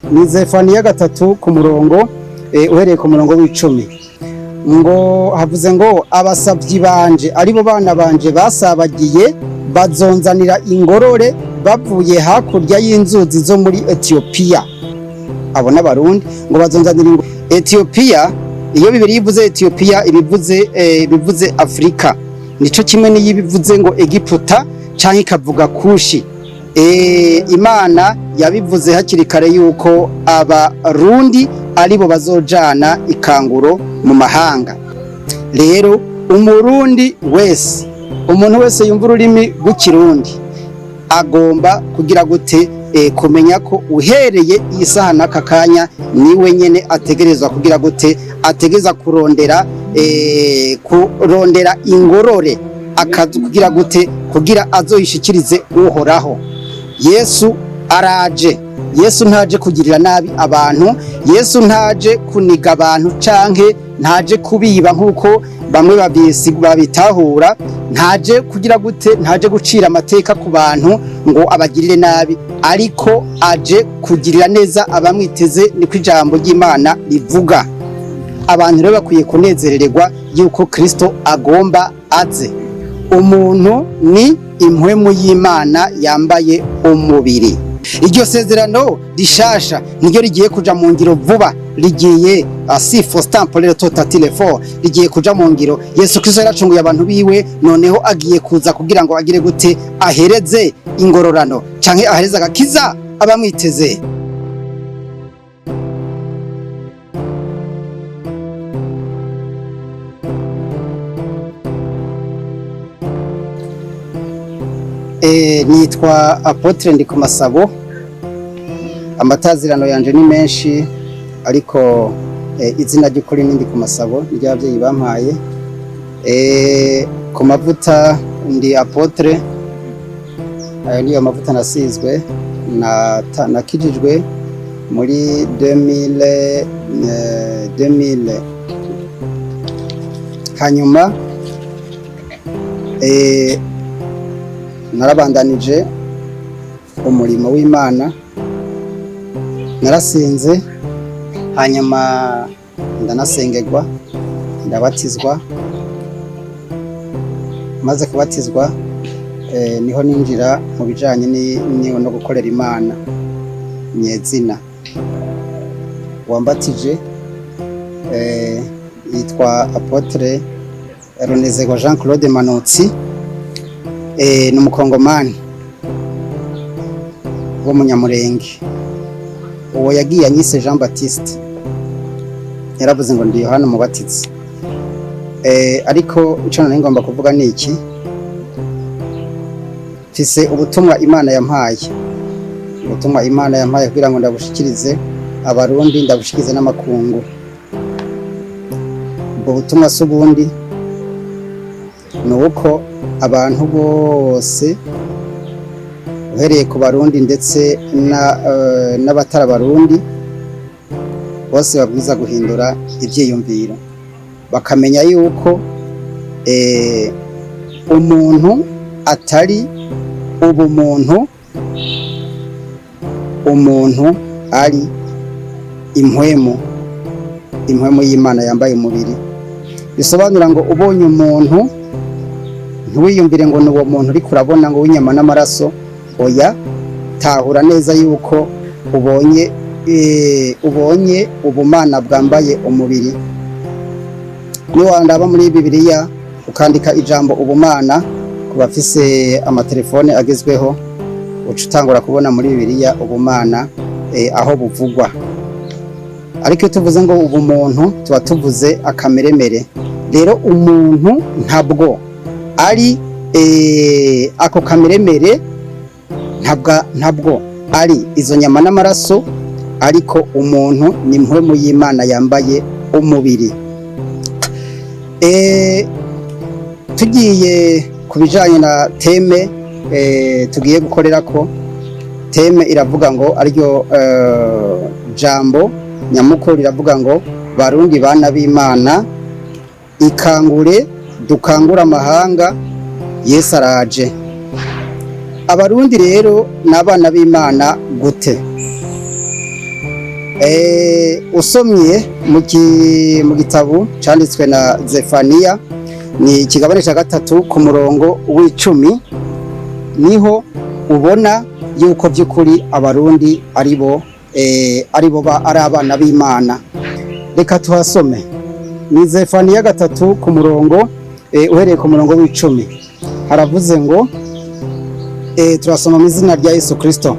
Ni Zefaniya 3 ku murongo, uhereye ku murongo w'10, ngo havuze ngo: "Abasavyi banje, aribo bana banje basabagiye, bazonzanira ingorore bavuye hakurya y'inzuzi zo muri Etiyopiya." Abo n'Abarundi ngo bazonzanira Etiyopiya. Iyo Bibiliya ivuze Etiyopiya, ibivuze bivuze Afrika. Nico kimwe n'iyo ibivuze ngo Egiputa canke ikavuga Kushi. Imana yabivuze hakiri kare yuko Abarundi aribo bazojana ikanguro mu mahanga. Rero Umurundi wese, umuntu wese yumva ururimi rw'Ikirundi, agomba kugira gute? Kumenya ko uhereye isaha n'aka kanya niwe nyene ategerezwa kugira gute? Ategereza kurondera ingorore, akazi kugira gute? Kugira azoyishikirize Uhoraho. Yesu araje. Yesu ntaje kugirira nabi abantu, Yesu ntaje kuniga abantu, canke ntaje kubiba nk'uko bamwe babitahura. Ntaje kugira gute? Ntaje gucira amateka ku bantu ngo abagirire nabi, ariko aje kugirira neza abamwiteze, niko ijambo ry'Imana rivuga. Abantu rero bakwiye kunezerererwa yuko Kristo agomba aze. Umuntu ni impwemu y'Imana yambaye umubiri. Iryo sezerano rishasha niryo rigiye kuja mu ngiro vuba, rigiye si Faustin Paul totatile fort, rigiye kuja mu ngiro. Yesu Kristo yaracunguye abantu biwe, noneho agiye kuza kugira ngo agire gute? Ahereze ingororano canke ahereze agakiza abamwiteze. Nitwa Apôtre Ndikumasabo. Amatazirano yanje ni menshi, ariko izina ry'ukuri ni Ndikumasabo, niryo abavyeyi bampaye. Ku mavuta ndi Apôtre, ayo niyo mavuta nasizwe, nakijijwe muri 2000, 2000. Hanyuma narabandanije umurimo w'Imana, narasenze, hanyuma ndanasengerwa, ndabatizwa. Maze kubatizwa, niho ninjira mu bijanye no gukorera Imana nyezina. Wambatije yitwa Apôtre Runezerwa Jean Claude Manutsi, ni Umukongomani w'Umunyamurenge. Uwo yagiye anyise Jean Baptiste, yaravuze ngo ndi Yohana Umubatizi. Ariko ico nari ngomba kuvuga ni iki: mfise ubutumwa Imana yampaye, ubutumwa Imana yampaye kugira ngo ndabushikirize Abarundi, ndabushikirize n'amakungu. Ubwo butumwa si ubundi, ni uko abantu bose, uhereye ku Barundi ndetse n'abatari Abarundi bose, babwiza guhindura ivyiyumviro, bakamenya yuko umuntu atari ubumuntu, umuntu ari impwemu, impwemu y'Imana yambaye umubiri. Bisobanura ngo ubonye umuntu, ntiwiyumvire ngo ni uwo muntu uriko urabona ngo w'inyama n'amaraso. Oya, tahura neza yuko ubonye ubumana bwambaye umubiri. Niwandaba muri Bibiliya, ukandika ijambo ubumana, ku bafise amatelefone agezweho, uca utangura kubona muri Bibiliya ubumana aho buvugwa. Ariko iyo tuvuze ngo ubumuntu, tuba tuvuze akameremere. Rero umuntu ntabwo ari ako kameremere, ntabwo ari izo nyama n'amaraso, ariko umuntu ni impwemu y'Imana yambaye umubiri. Tugiye ku bijanye na thème tugiye gukorera ko, thème iravuga ngo, aryo jambo nyamukuru riravuga ngo: "Barundi bana b'Imana, ikangure dukangura amahanga, Yesu araje." Abarundi rero ni abana b'Imana gute? Usomye mu gitabo canditswe na Zefaniya, ni ikigabane cya 3 ku murongo w'10, niho ubona yuko by'ukuri Abarundi aribo ari abana b'Imana. Reka tuhasome, ni Zefaniya 3 ku murongo uhereye ku murongo w'10, haravuze ngo turasoma mu izina rya Yesu Kristo,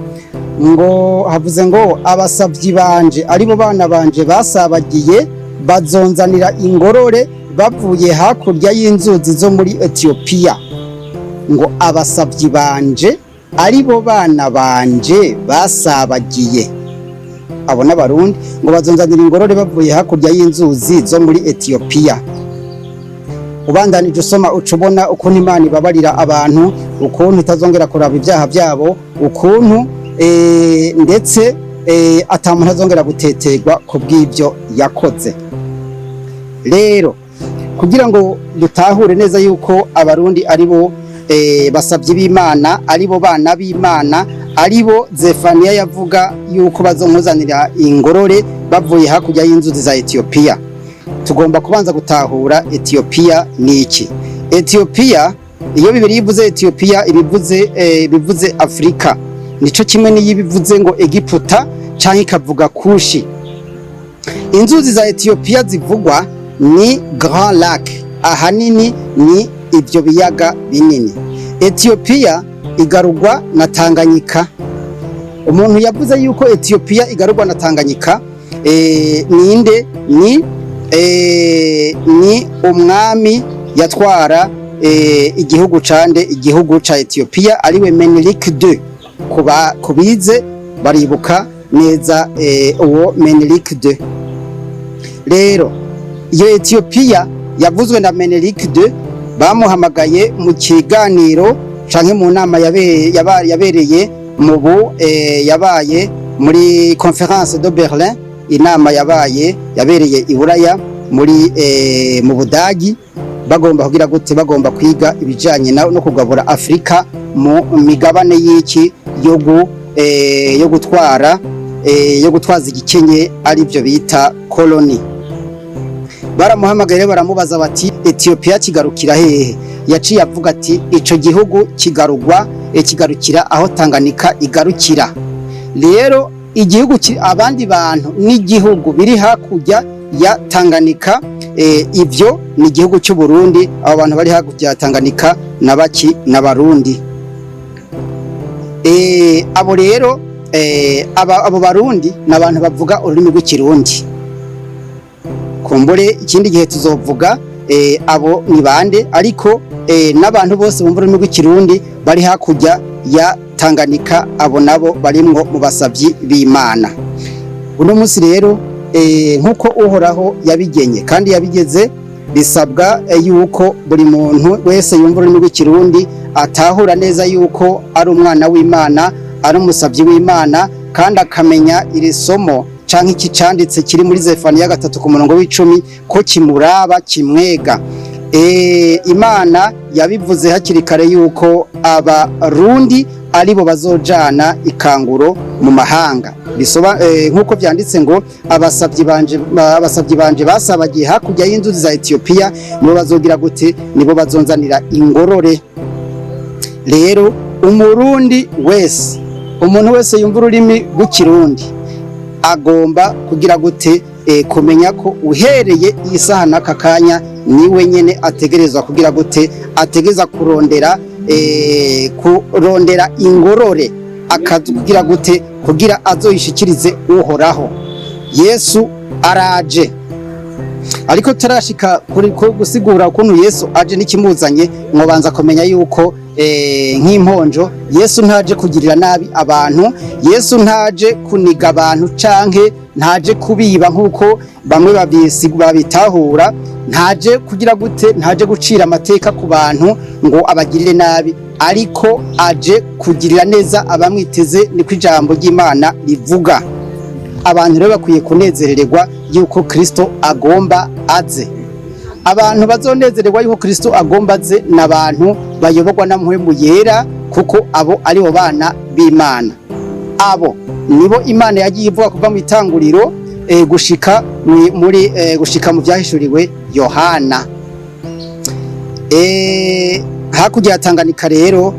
ngo havuze ngo: "Abasavyi banje, aribo bana banje basabagiye, bazonzanira ingorore bavuye hakurya y'inzuzi zo muri Etiyopiya." Ngo abasavyi banje, aribo bana banje basabagiye, abo n'Abarundi, ngo bazonzanira ingorore bavuye hakurya y'inzuzi zo muri Etiyopiya. Ubandanije usoma, uca ubona ukuntu Imana ibabarira abantu, ukuntu itazongera kuraba ibyaha byabo, ukuntu ndetse ata muntu azongera guteterwa ku bw'ibyo yakoze. Rero kugira ngo dutahure neza yuko Abarundi ari bo basabyi b'Imana, ari bo bana b'Imana, ari bo Zefaniya yavuga yuko bazonkuzanira ingorore bavuye hakurya y'inzuzi za Etiyopiya, tugomba kubanza gutahura Etiyopiya ni iki. Etiyopiya, iyo Bibiliya ivuze Etiyopiya, ibivuze bivuze Afurika. Nico kimwe n'iyo ibivuze ngo Egiputa canke ikavuga Kushi. Inzuzi za Etiyopiya zivugwa ni Grands Lacs, ahanini ni ivyo biyaga binini. Etiyopiya igarurwa na Tanganyika. Umuntu yavuze yuko Etiyopiya igarurwa na Tanganyika ninde? Ni umwami yatwara igihugu cande, igihugu ca Etiyopiya, ariwe Menelik II. Kuba kubize baribuka neza uwo Menelik II. Rero iyo Etiyopiya yavuzwe na Menelik II, bamuhamagaye mu kiganiro canke mu nama yabereye mu bu yabaye muri Conférence de Berlin, inama yabaye yabereye i Buraya muri mu Budagi, bagomba kugira gute? Bagomba kwiga ibijanye no kugabura Afrika mu migabane y'iki yo gutwara yo gutwaza igikenye, ari byo bita koloni. Baramuhamagaye, baramubaza bati: "Ethiopia kigarukira hehe?" Yaciye avuga ati: "Ico gihugu kigarugwa kigarukira aho Tanganyika igarukira." Rero igihugu abandi bantu n'igihugu biri hakurya ya Tanganyika, ivyo ni igihugu cy'u Burundi. Abo bantu bari hakurya ya Tanganyika na baki? N'Abarundi. Abo rero abo Barundi ni abantu bavuga ururimi rw'Ikirundi. Kumbure ikindi gihe tuzovuga abo ni bande, ariko n'abantu bose bumva ururimi rw'Ikirundi bari hakurya ya Tanganyika, abo nabo barimwo mu basavyi b'Imana. Uno munsi rero, nk'uko Uhoraho yabigenye kandi yabigeze, bisabwa yuko buri muntu wese yumva ururimi rw'Ikirundi atahura neza yuko ari umwana w'Imana, ari umusavyi w'Imana, kandi akamenya iri somo canke iki canditse kiri muri Zefaniya 3 ku murongo w'10 ko kimuraba, kimwega. Imana yabivuze hakiri kare yuko Abarundi aribo bazojana ikanguro mu mahanga. Bisoba nk'uko vyanditse ngo: Abasavyi banje basabagiye hakurya y'inzuzi za Ethiopia, nibo bazogira gute? Nibo bazonzanira ingorore." Rero Umurundi wese, umuntu wese yumva ururimi rw'Ikirundi, agomba kugira gute? Kumenya ko uhereye isaha n'aka kanya niwe nyene ategerezwa kugira gute? Ategereza kurondera ingorore, akakugira gute? Kugira azoyishikirize Uhoraho. Yesu araje, ariko tarashika kuri ko gusigura ukuntu Yesu aje n'ikimuzanye, mwobanza kumenya yuko nk'imponjo Yesu ntaje kugirira nabi abantu, Yesu ntaje kuniga abantu, canke ntaje kubiba nk'uko bamwe babitahura, ntaje kugira gute? Ntaje gucira amateka ku bantu ngo abagirire nabi, ariko aje kugirira neza abamwiteze, niko ijambo ry'Imana rivuga. Abantu rero bakwiye kunezererwa yuko Kristo agomba aze. Abantu bazonezererwa yuko Kristo agomba aze ni abantu bayoborwa na Mpwemu Yera, kuko abo ari bo bana b'Imana. Abo nibo Imana yagiye ivuga kuva mu itanguriro gushika muri gushika mu Vyahishuriwe Yohana. Hakurya ya Tanganyika rero,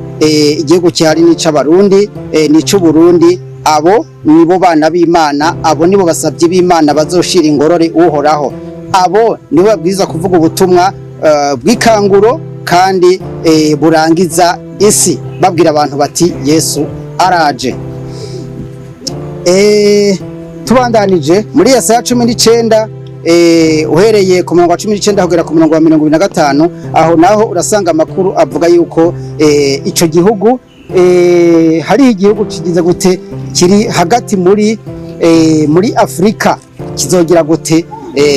igihugu cyari n'ic'Abarundi, n'ic'Uburundi. Abo nibo bana b'Imana, abo nibo basabyi b'Imana bazoshira ingorore Uhoraho. Abo nibo babwirizwa kuvuga ubutumwa bw'ikanguro kandi burangiza isi, babwira abantu bati: "Yesu araje." Tubandanije muri Yesaya 19, uhereye ku murongo wa 19 kugera ku murongo wa 25, aho naho urasanga amakuru avuga yuko ico gihugu, hariho igihugu kigize gute, kiri hagati muri Afrika, kizogira gute,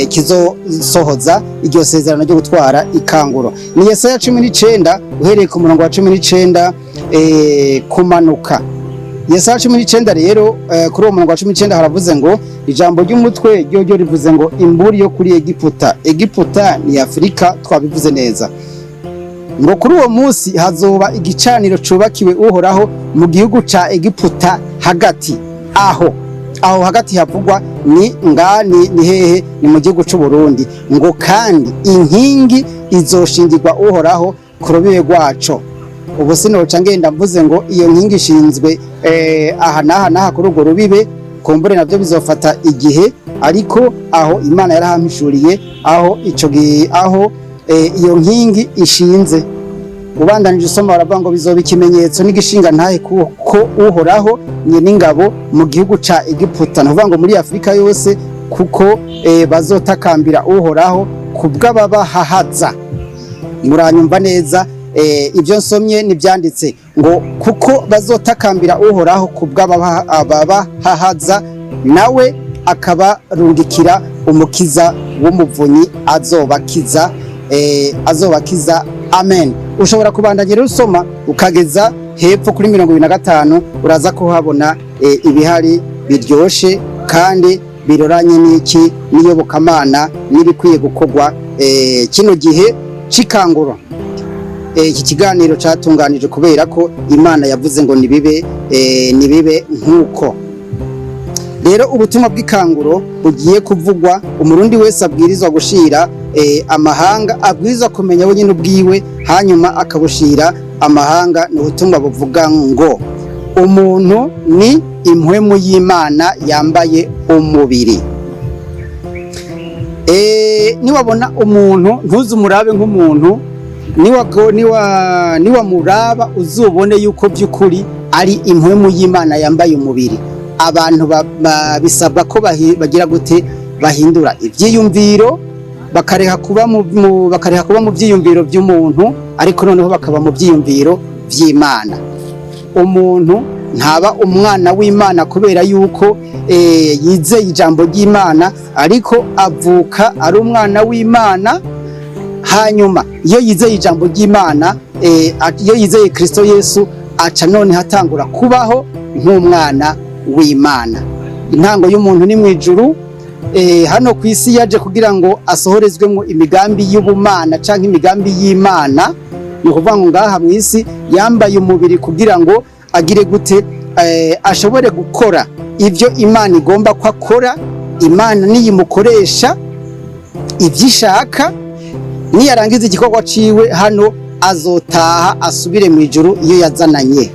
kizosohoza iryo sezerano ryo gutwara ikanguro. Ni Yesaya 19, uhereye ku murongo wa 19 kumanuka. Yesaya 19 rero, kuri uwo murongo wa 19 haravuze ngo ijambo ry'umutwe ryo rivuze ngo imburi yo kuri Egiputa. Egiputa ni Afrika, twabivuze neza. Ngo kuri uwo munsi hazoba igicaniro cubakiwe Uhoraho mu gihugu ca Egiputa hagati. Aho hagati havugwa ni ngani? Ni hehe? Ni mu gihugu c'u Burundi. Ngo kandi inkingi izoshingirwa Uhoraho ku rubibe rwaco. Ubu sinoca ngenda mvuze ngo iyo nkingi ishinzwe aha n'aha n'aha kuri urwo rubibe, kumbure navyo bizofata igihe, ariko aho Imana yarahampishuriye aho ico gihe aho iyo nkingi ishinze. Ubandanije usoma, baravuga ngo bizoba ikimenyetso n'igishinga ntahe ko Uhoraho n'ingabo mu gihugu ca Egiputa, ni ukuvuga ngo muri Afurika yose, kuko bazotakambira Uhoraho kubw'ababahahaza. Muranyumva neza? Ibyo nsomye nibyanditse ngo kuko bazotakambira Uhoraho kubw'ababahahaza, nawe akabarungikira umukiza w'umuvunyi azobakiza, azobakiza. Amen. Ushobora kubandanya rero usoma ukageza hepfo kuri 25, uraza kuhabona ibihari biryoshe kandi biroranye n'iki, n'iyobokamana n'ibikwiye gukorwa kino gihe c'ikanguro. Iki kiganiro catunganije kubera ko Imana yavuze ngo nibibe, nibibe nk'uko. Rero ubutumwa bw'ikanguro bugiye kuvugwa, Umurundi wese abwirizwa gushira amahanga, abwirizwa kumenya we nyine ubwiwe, hanyuma akabushira amahanga, ni ubutumwa buvuga ngo umuntu ni impwemu y'Imana yambaye umubiri. Niwabona umuntu, ntuze umurabe nk'umuntu. Niwamuraba uzubone yuko by'ukuri ari impwemu y'Imana yambaye umubiri. Abantu bisabwa ko bagira gute, bahindura ivyiyumviro, bakareka kuba mu vyiyumviro by'umuntu, ariko noneho bakaba mu vyiyumviro vy'Imana. Umuntu ntaba umwana w'Imana kubera yuko yizeye ijambo ry'Imana, ariko avuka ari umwana w'Imana. Hanyuma iyo yizeye ijambo ry'Imana, iyo yizeye Kristo Yesu, aca none hatangura kubaho nk'umwana w'Imana. Intango y'umuntu ni mu ijuru. Hano ku isi yaje kugira ngo asohorezwemo imigambi y'ubumana canke imigambi y'Imana. Ni ukuvuga ngo ngaha mu isi yambaye umubiri kugira ngo agire gute, ashobore gukora ibyo Imana igomba ko akora. Imana niyimukoresha ibyo ishaka, niyarangiza igikorwa ciwe hano, azotaha asubire mu ijuru iyo yazananye.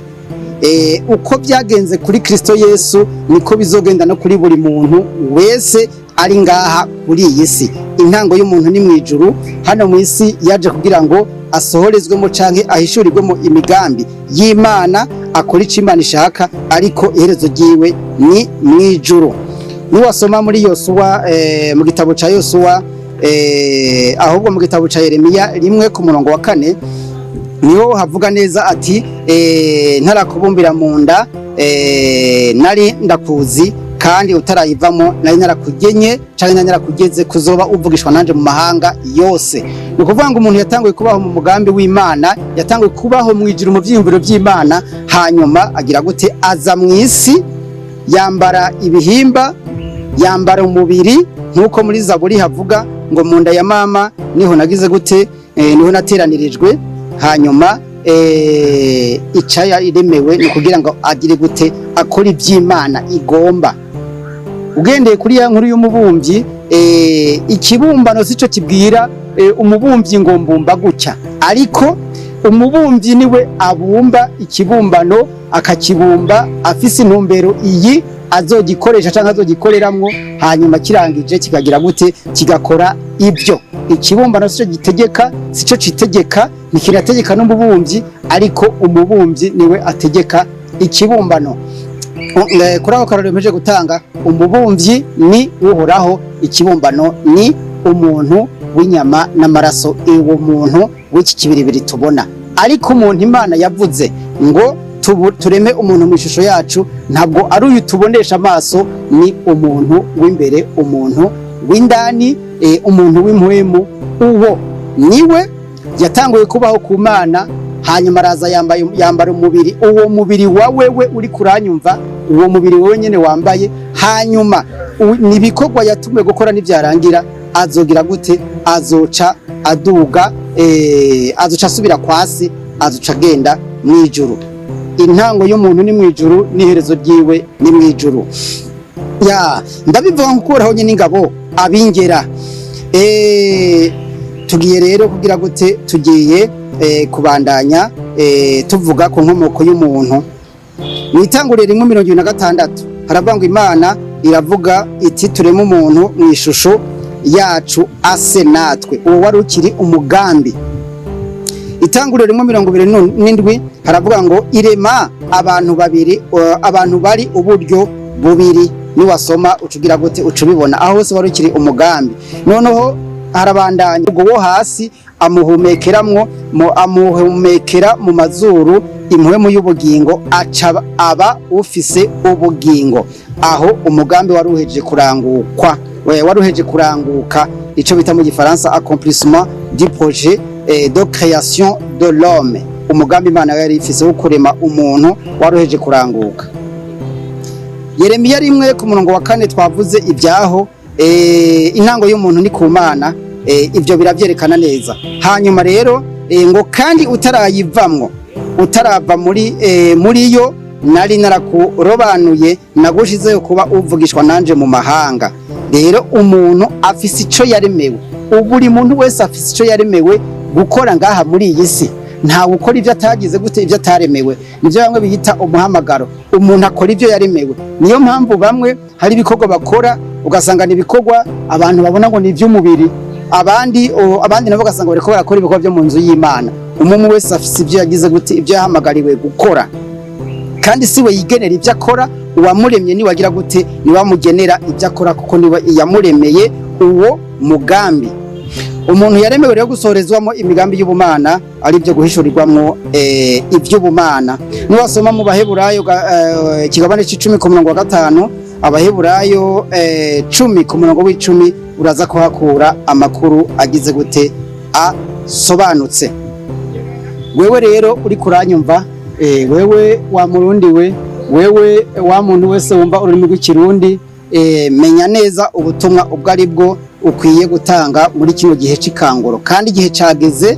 Uko byagenze kuri Kristo Yesu, niko bizogenda no kuri buri muntu wese ari ngaha kuri iyi si. Intango y'umuntu ni mu ijuru. Hano mu isi yaje kugira ngo asohorezwemo canke ahishurirwemo imigambi y'Imana, akora ico Imana ishaka, ariko iherezo ryiwe ni mu ijuru. Niwasoma muri Yosuwa, mu gitabo ca Yosuwa, ahubwo mu gitabo ca Yeremiya 1 ku murongo wa 4, niho havuga neza ati: "Ntarakubumbira mu nda nari ndakuzi, kandi utarayivamo nari narakugenye canke nari narakugeze kuzoba uvugishwa nanje mu mahanga yose." Ni ukuvuga ngo umuntu yatanguye kubaho mu mugambi w'Imana, yatanguye kubaho mu ijuru mu vyiyumviro vy'Imana, hanyuma agira gute, aza mu isi yambara ibihimba, yambara umubiri, nk'uko muri Zaburi havuga ngo mu nda ya mama niho nagize gute, niho nateranirijwe. Hanyuma ica yaremewe ni ukugira ngo agire gute? Akora ivy'Imana igomba. Ugendeye kuri ya nkuru y'umubumbyi, ikibumbano sico kibwira umubumbyi ngo mbumba gutya, ariko umubumbyi niwe abumba ikibumbano, akakibumba afise intumbero iyi azogikoresha canke azogikoreramwo, hanyuma kirangije kikagira gute? Kigakora ibyo. Ikibumbano sico gitegeka, sico citegeka, ntikinategeka n'umubumbyi, ariko umubumbyi niwe ategeka ikibumbano. Kuri ako karorero mpejeje gutanga, umubumbyi ni Uhoraho, ikibumbano ni umuntu w'inyama n'amaraso, uwo muntu w'iki kibiribiri tubona. Ariko umuntu Imana yavuze ngo tureme umuntu mu ishusho yacu, ntabwo ari uyu tubonesha amaso, ni umuntu w'imbere, umuntu w'indani, umuntu w'impwemu. Uwo niwe yatanguye kubaho ku Mana, hanyuma araza yambaye, yambara umubiri. Uwo mubiri wa wewe uri kuranyumva, uwo mubiri wewe nyene wambaye. Hanyuma nibikorwa yatumwe gukora nivyarangira, azogira gute? Azoca aduga, azoca asubira kwasi, azoca agenda mwijuru. Intango y'umuntu ni mwijuru, n'iherezo ryiwe ni mwijuru. Ya ndabivuga nkuraho nyine ingabo abingera. Tugiye rero kugira gute? Tugiye kubandanya tuvuga ku nkomoko y'umuntu. Mu Itanguriro 1:26 haravuga ngo Imana iravuga iti: "Tureme umuntu mu ishusho yacu, ase natwe." Uwo wari ukiri umugambi. Itanguriro 1:27 haravuga ngo irema abantu babiri, abantu bari uburyo bubiri. Niwasoma ucugira gute? Ucubibona. Aho hose wari ukiri umugambi. Noneho harabandanya ubwo wo hasi amuhumekeramwo mu amuhumekera mu mazuru impwemu y'ubugingo, aca aba ufise ubugingo. Aho umugambi wari uhejeje kurangukwa, wari uhejeje kuranguka, ico bita mu Gifaransa accomplissement du projet de création de l'homme. Umugambi Imana yari ifise wo kurema umuntu wari uhejeje kuranguka. Yeremiya 1:4 twavuze ibyaho. Intango y'umuntu ni ku Mana, ibyo biravyerekana neza. Hanyuma rero ngo kandi utarayivamwo, utarava muri yo, nari narakurobanuye, nagushizeyo kuba uvugishwa nanje mu mahanga. Rero umuntu afise ico yaremewe. Buri muntu wese afise ico yaremewe gukora ngaha muri iyi si. Ntawe ukora ibyo atagize gute? Ibyo ataremewe. Nivyo bamwe biyita umuhamagaro. Umuntu akora ibyo yaremewe. Niyo mpamvu bamwe hari ibikorwa bakora ugasanga ni ibikorwa abantu babona ngo ni iby'umubiri, abandi nabo ugasanga bariko barakora ibikorwa byo mu nzu y'Imana. Umuntu wese afise ibyo yagize gute? Ibyo yahamagariwe gukora. Kandi si we yigenera ibyo akora, uwamuremye niwe agira gute? Niwe amugenera ibyo akora, kuko niwe yamuremeye uwo mugambi. Umuntu yaremewe rero gusorezwamo imigambi y'ubumana, ari byo guhishurirwamwo iby'ubumana. Niwasoma mu Baheburayo ikigabane c'icumi ku murongo wa gatanu, Abaheburayo 10:10, uraza kuhakura amakuru agize gute? Asobanutse. Wewe rero uri kuranyumva, wewe wa Murundi we, wewe wa muntu wese wumva ururimi rw'Ikirundi, menya neza ubutumwa ubwo ari bwo ukwiye gutanga muri kino gihe c'ikanguro. Kandi igihe cageze,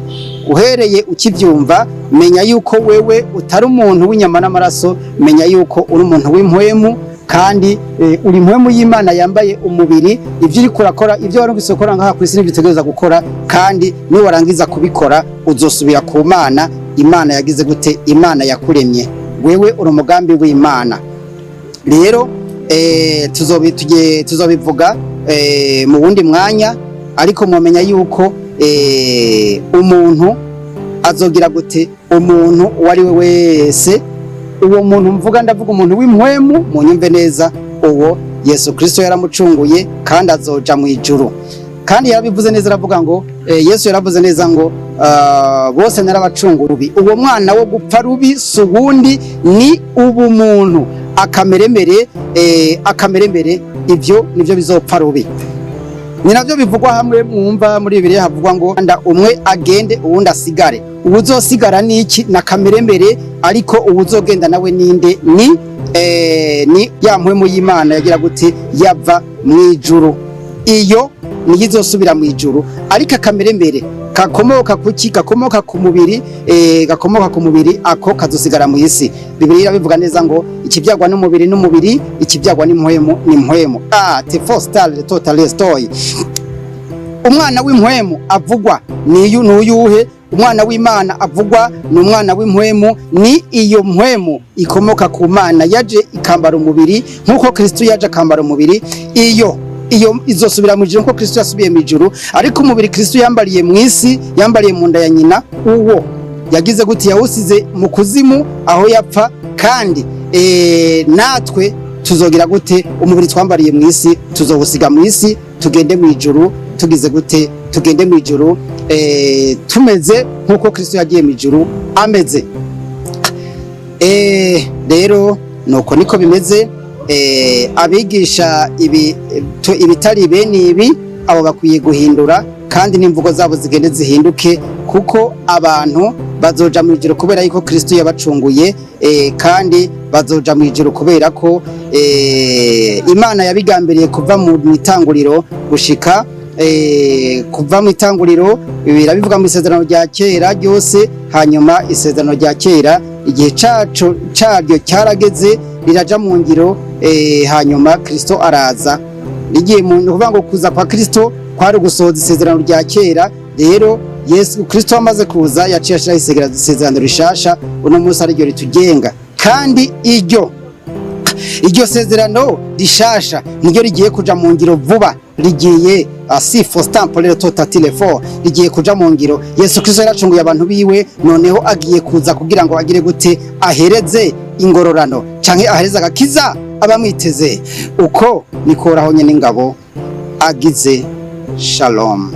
uhereye ukivyumva, menya yuko wewe utari umuntu w'inyama n'amaraso. Menya yuko uri umuntu w'impwemu, kandi uri impwemu y'Imana yambaye umubiri. Ivyo uriko urakora, ivyo wari ufise gukora ngaha kw'isi, nivyo utegereza gukora. Kandi niwarangiza kubikora, uzosubira ku Mana. Imana yagize gute? Imana yakuremye. Wewe uri umugambi w'Imana. Rero tuzobivuga mu wundi mwanya, ariko mwamenya yuko umuntu azogira gute? Umuntu uwo ari we wese, uwo muntu mvuga, ndavuga umuntu w'impwemu, munyumve neza, uwo Yesu Kristo yaramucunguye kandi azoja mu ijuru. Kandi yarabivuze neza, aravuga ngo Yesu yaravuze neza ngo bose narabacungura rubi. Uwo mwana wo gupfa rubi si uwundi, ni ubumuntu, akameremere, akameremere. Ivyo nivyo bizopfa rubi. Ni navyo bivugwa hamwe mwumva muri Bibiliya havugwa ngo nda umwe agende, uwundi asigare. Uwuzosigara niki? Na kameremere. Ariko uwuzogenda nawe ninde? Ni ya mpwemu y'Imana yagira gute? Yava mu ijuru. Iyo niyo izosubira mu ijuru, ariko akameremere Gakomoka kuki? Gakomoka ku mubiri, gakomoka ku mubiri, ako kazosigara mu isi. Bibiliya irabivuga neza ngo ikibyagwa n'umubiri n'umubiri, ikibyagwa n'impwemu n'impwemu. Te fostal total story. Umwana w'impwemu avugwa niyu nuyuhe? Umwana w'Imana avugwa ni umwana w'impwemu, ni iyo mpwemu ikomoka ku Mana yaje ikambara umubiri, nk'uko Kristo yaje akambara umubiri. Iyo izosubira mu ijuru nk'uko Kristo yasubiye mu ijuru. Ariko umubiri Kristo yambariye mu isi, yambariye mu nda ya nyina, uwo yagize gute? Yawusize mu kuzimu aho yapfa. Kandi natwe tuzogira gute? Umubiri twambariye mu isi tuzowusiga mu isi, tugende mu ijuru. Tugize gute? Tugende mu ijuru tumeze nk'uko Kristo yagiye mu ijuru ameze. Rero nuko niko bimeze. Abigisha ibi ibitari bene ibi, abo bakwiye guhindura, kandi n'imvugo zabo zigende zihinduke, kuko abantu bazoja mu ijuru kubera yuko Kristo yabacunguye, kandi bazoja mu ijuru kubera ko Imana yabigambiriye kuva mu itanguriro gushika kuva mu itanguriro. Birabivuga mu isezerano rya kera ryose. Hanyuma isezerano rya kera igihe caco caryo cyarageze, riraja mu ngiro, hanyuma Kristo araza. Rigiye mu, ni ukuvuga ngo kuza kwa Kristo kwari gusohoza isezerano rya kera. Rero Yesu Kristo amaze kuza, yaciye ashiraho isezerano rishasha, uno munsi ariryo ritugenga. Kandi iryo sezerano rishasha niryo rigiye kuja mu ngiro vuba. Rigiye si Faustin Paul totatile fort, rigiye kuja mu ngiro. Yesu Kristo yaracunguye abantu biwe, noneho agiye kuza kugira ngo agire gute? Ahereze ingororano canke ahereze agakiza abamwiteze. Uko nikoraho nyene ingabo agize. Shalom.